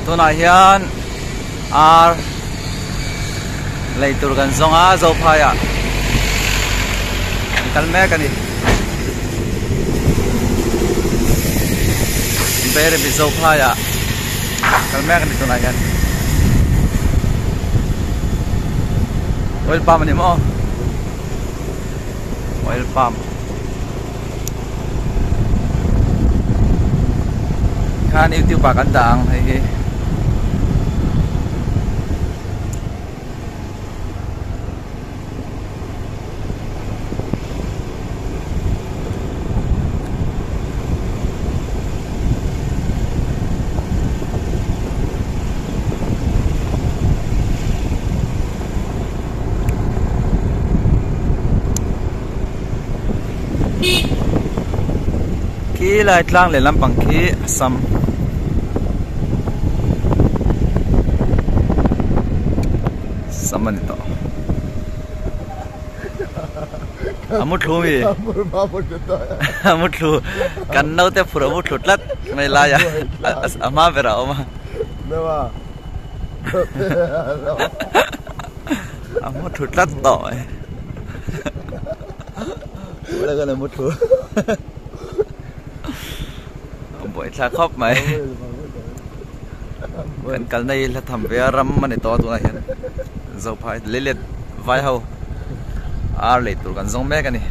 Tunah hian ar lei tur kan zawng a Zophaiah an kal mek a ni. Bairabi Zophaiah kal mek a ni tunah hian. Oil palm a ni maw? Oil palm. Khan youtube ah kan dah ang hei hi. Khi lai tlang leh lampang khi a sam sam a ni tawh a mu thlu mi a mu thlu kan naute phur a mu thlu tlat mai lai a a hma ber ah a awm a. A mu thu tlat tawh mai. Ula kan mu thu. A buai thla khawp mai. Kan kalna hi hla tham ve a ram a ni tawh a tunah hian Zophai leilet vai ho ar lei tur kan zawng mek a ni.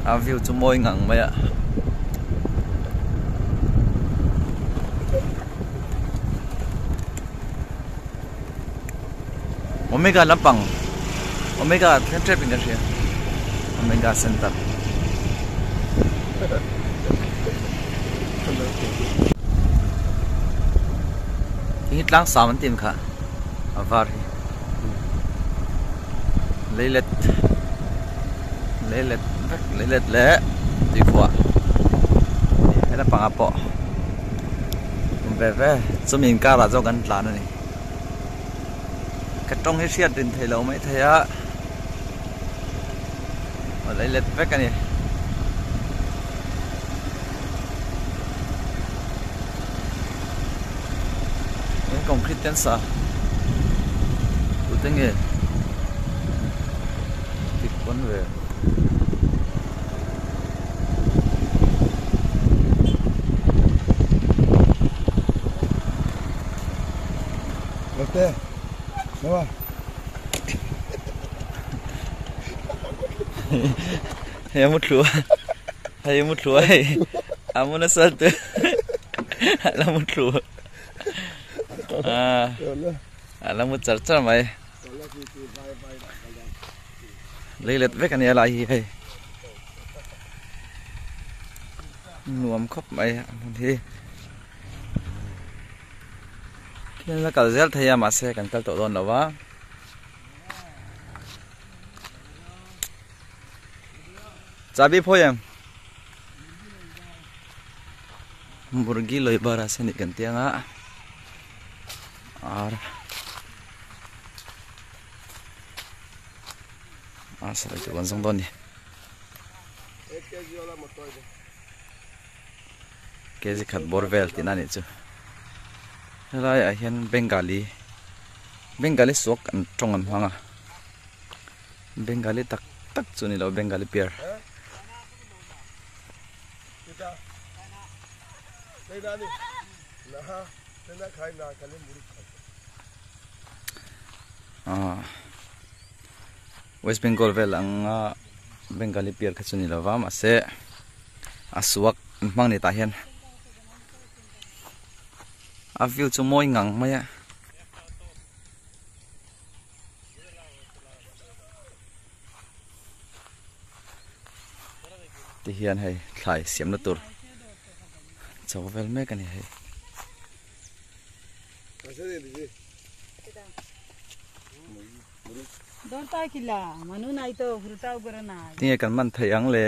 A view chu mawi ngang mai a. Omega lampang Omega thleng tep in ka hria Omega center Hei hi tlang sam an tih ang kha a var hi leilet leilet vek leilet leh tuikhuah he lampangah pawh awm ve ve chumi inkarah zawk an tlan a ni. Ka tawng hi hriat rin theih loh mai thei a a lei let vek a ni. He concrete te an sa tute nge tik pawn ve. Hei a mu thlu a hei a mu thlu a hei a mu nasa te a la mu thlu a a la mu char char mai lei let vek a nia lai hi hei nuam khawp mai a hmun hi. Khian la kal zel thei a mahse kan kal tawh dawn lo va. Chabi phawi em? Murgi loi bara se nih kan tiang a. Ar. A sawi tur kan zawng dawn ni. Kg khat bawr vel tihna a nih chu helai ah hian bengali bengali suak an tawng an hmang a bengali tak tak chu a ni lo bengali piar. West Bengal vel anga bengali piar kha chu a ni lo va mahse. A suak an hmang ni tah hian a view chu mawi ngang mai a. Ti hian hei thlai siamna tur chho vel mek a ni hei. Tinge kan man theih ang le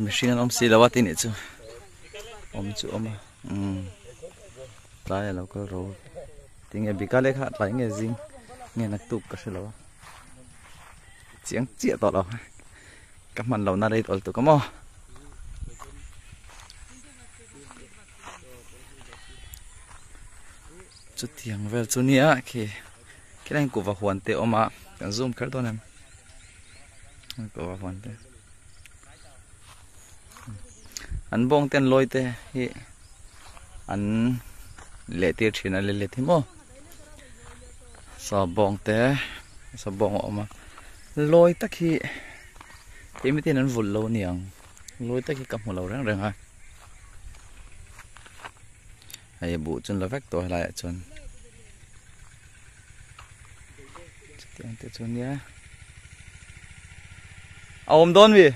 mihring an awm si lo a tih nih chu awm chu awm a umm tlai a lo kal ro tinge bika leh kha tlai nge zing nge naktuk ka hre lo a chiang chiah tawh lo ka hman lohna rei awl tuk a maw. Chutiang vel chu nia khi khilai hian kuhva huan te a awm a kan zoom kher dawn em kuhva huan te an bawng te an lawi te hi an leh tir thin a let hi maw saw bawng te saw bawng a awm a lawi tak hi keimah te hian an vulh lo aniang lawi tak hi ka hmu lo reng reng a. Hei buh chu an la vek tawh helaiah chuan chutiang te chu nia a awm dawn mi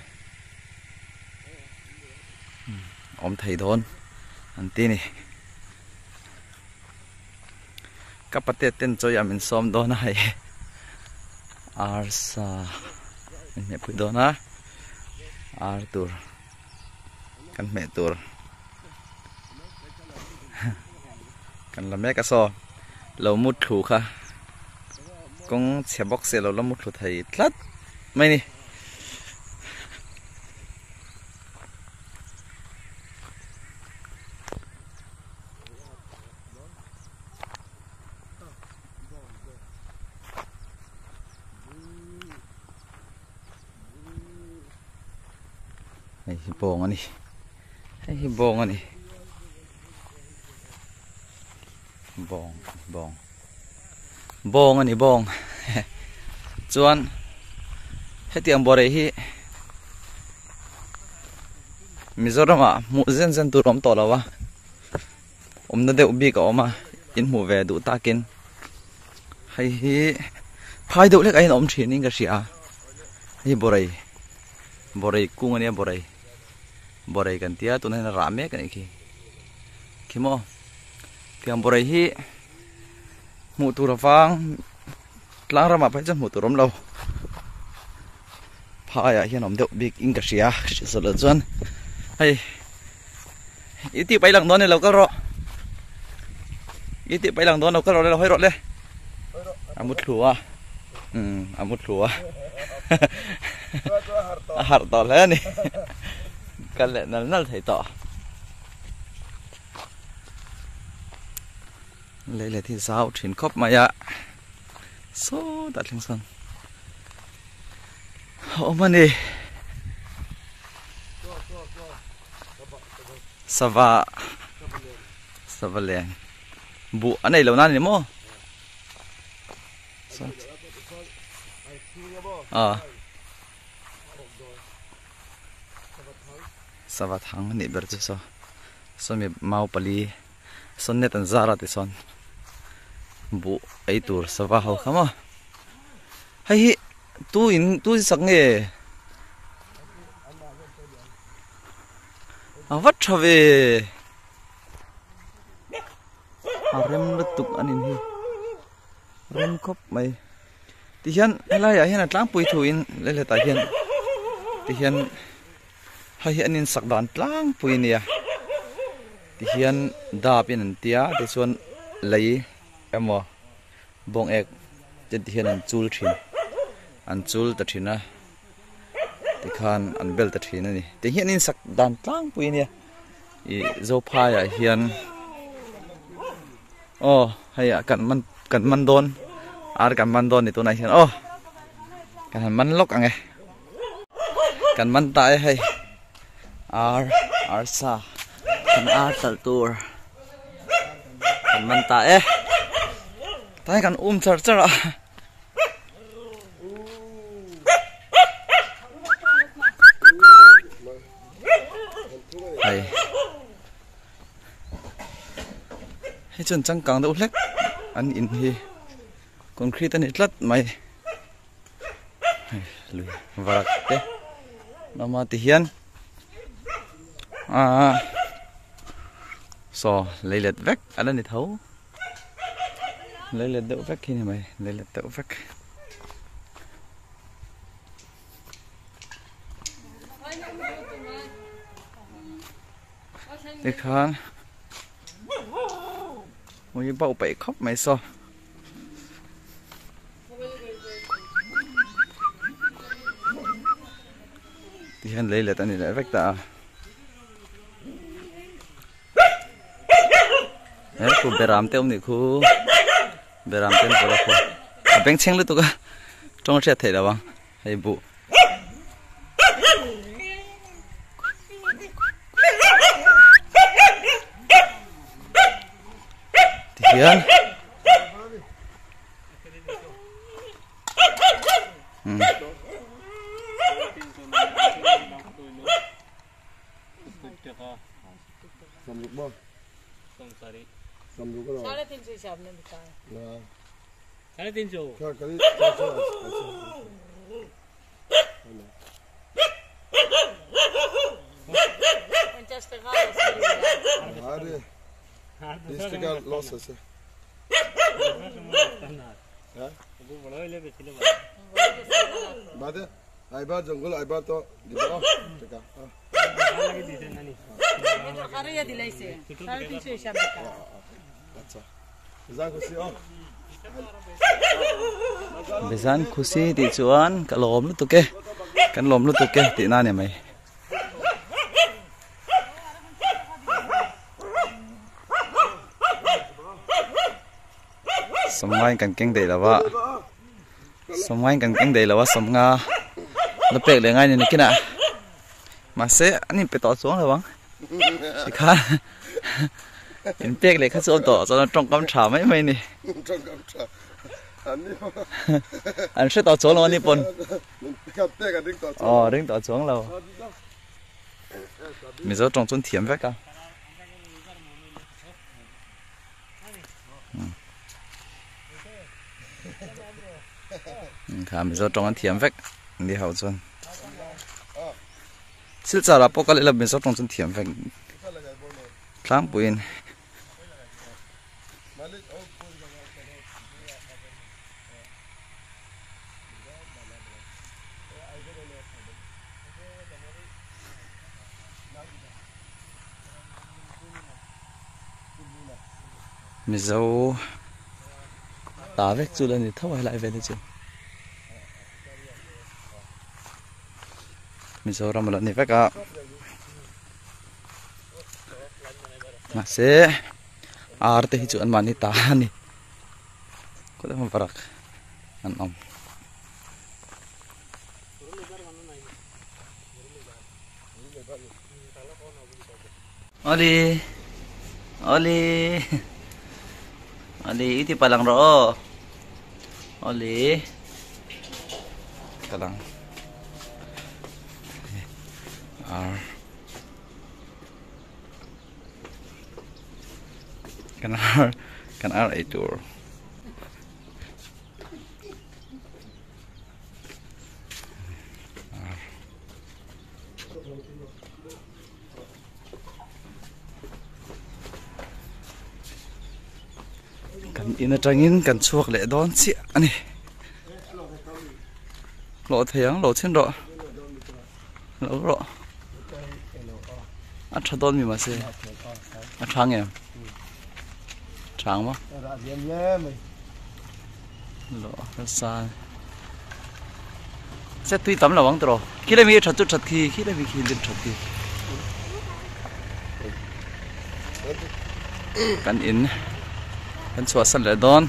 awm thei dawn an ti ni ka pate ten chawi ah min sawm dawn a hei arsa min hmeh pui dawn a ar tur. Kan hmeh tur kan la mek a saw lo mut thlu kha kawng chhe bawk se lo la mut thlu thei tlat mai ni. Hei hi bawng a ni hei hi bawng a ni bawng bawng bawng a ni bawng chuan hetiang bawrei hi Mizoram ah hmuh zen zen tur a awm tawh lo a awmna deuh bik a awm a in hmuh ve duh takin hei hi phai deuh hlek aiin a awm thin in ka hria a hei bawrei bawrei kung ania bawrei bawrei kan tia tunah hian a rah mek anih khi khi maw tiang bawrei hi hmuh tur avang tlang ramah phei chuan hmuh tur awm lo phaiah hian awm deuh bik in ka hria hriat loh chuan hei. I tih paih lang dawn e lo kal rawh I tih paih lang dawn lo kal rawh le lo hawi rawh le a mu thlu a um a mu thlu a a harh tawh hle a ni kal leh nal nal thei tawh lei leh hi zau thin khawp mai a sawtah thleng sawn a awm a ni. Sava sava leng buh a nei lo nan a ni maw ah sava thang a nih ber chu saw sawmi mau pali saw net an zar a tisawn buh ei tur sava ho kha maw hei hi tu in tu sak nge. A va tha ve a rem lutuk a nin hi rem khawp mai tihian helai ah hian a tlangpui thu in leilet ah hian tihian hei hi an insak dan tlangpui a nia tihian dap in an tia tichuan lei emaw bawng ek te tihian an chul thin an chul ta thin a. Tikhan an bel ta thin a ni. Ti hian in sak dan tlangpui a nia. Ih Zophai ah hian aw hei ah kan man kan man dawn ar kan man dawn ni tunah hian aw kan han man lawk ang e. Kan man ta e hei ar arsa kan ar talh tur kan man ta e. Tlai kan um char char a. Hei hei chuan changkang deuh hlek an in hi concrete a ni tlat mai hei lui varak te lama ti hian aaa saw leilet vek a la ni tho. Lei let deuh vek hi ni mai lei let deuh vek. Tikhan ui bauh peih khawp mai saw. Tihian lei let a ni leh vek ta a. Khu beram te awm nih khu beram te an pawlh a khu a bengchheng lutuk a tawng a hriat theih loh ang hei buh. Tihian Bezan khusi tih chuan ka lawm lutuk e kan lawm lutuk e tih na a ni mai. Sawmngain kan keng daih lo a sawmngain kan keng daih lo a sawmnga la pek leh ngai a ni nakinah mahse an inpe tawh chuang lo ang tikhan inpek leh kha chu a awm tawh chuan tawngkam tha mai mai a ni an hre tawh chuang lo a ni pawn aw ring tawh chuang lo mizo tawng chu an thiam vek a. Kha mizo tawng an thiam vek ni ho chuan silchar ah pawh kal ila mizo tawng chu an thiam vek tlangpuiin. Mizo ta vek chu la ni tho a helai vel hi chu Mizoram a lo ni vek a mahse ar te hi chu an mahni ta a ni kawt emaw varak an awm. Oli Oli Oli i ti palang rawh aw Oli Kalang Ar Kan ar kan ar ei tur Kan in atangin kan chhuak leh dawn chiah a ni. Hlawh thei ang lo chhin rawh. Lo rawh. A tha dawn mi mahse. A tha ngem. Tha ang maw? Lo nasa. Se tui tam lo ang tawh. Khi lai mi that chu that khi, khi lai mi khi lim that khi. Kan in kan chhuah san leh dawn.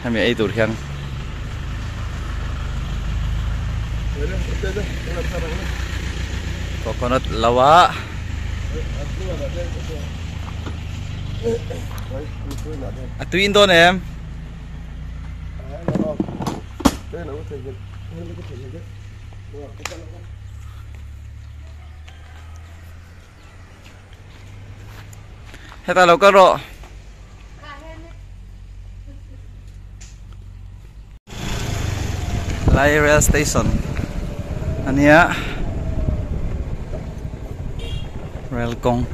Hemi ei tur hian coconut lo a a tui in dawn em? Hetah lo kal rawh. Lai rail station a nia rail kawng.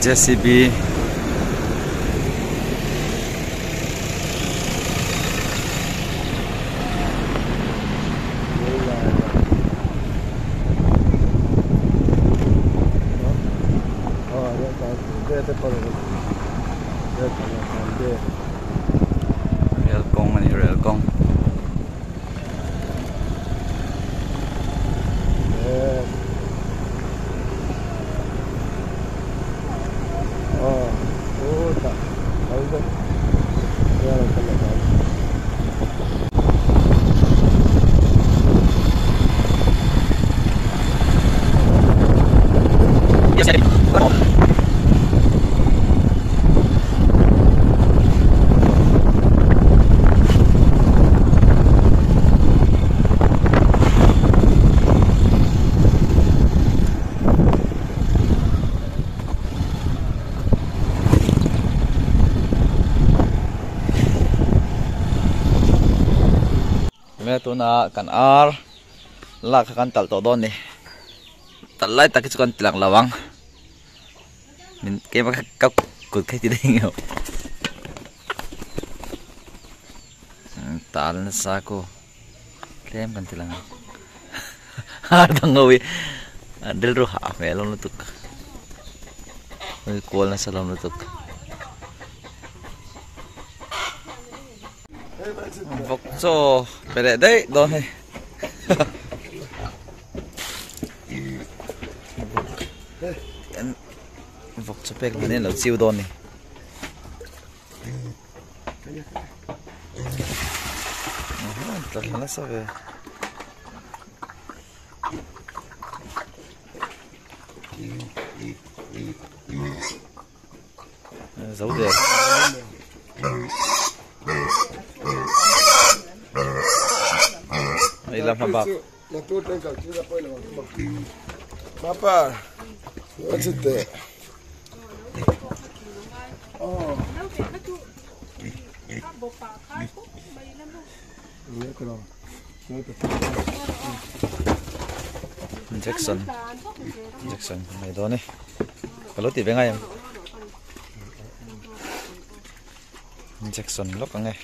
JCB kawng. Tuna kan ar lak kha kan talh tawh dawn ni talh lai tak hi chu kan ti lang lo ang min keimah kha ka kut kha ti daih ngeuh tal nasa ko tlem kan ti lang ang har dang ho hi an rilru hah hmel hlawm lutuk kual nasa hlawm lutuk. Vawk chaw pe leh daih dawn hei. Vawk chaw pek hman in lo chiu dawn ni. Tla thla nasa ve. Zo der. Hei la hma bak. Jackson Jackson mai dawn e ka lo ti ve ngai ang Jackson lawk ang e.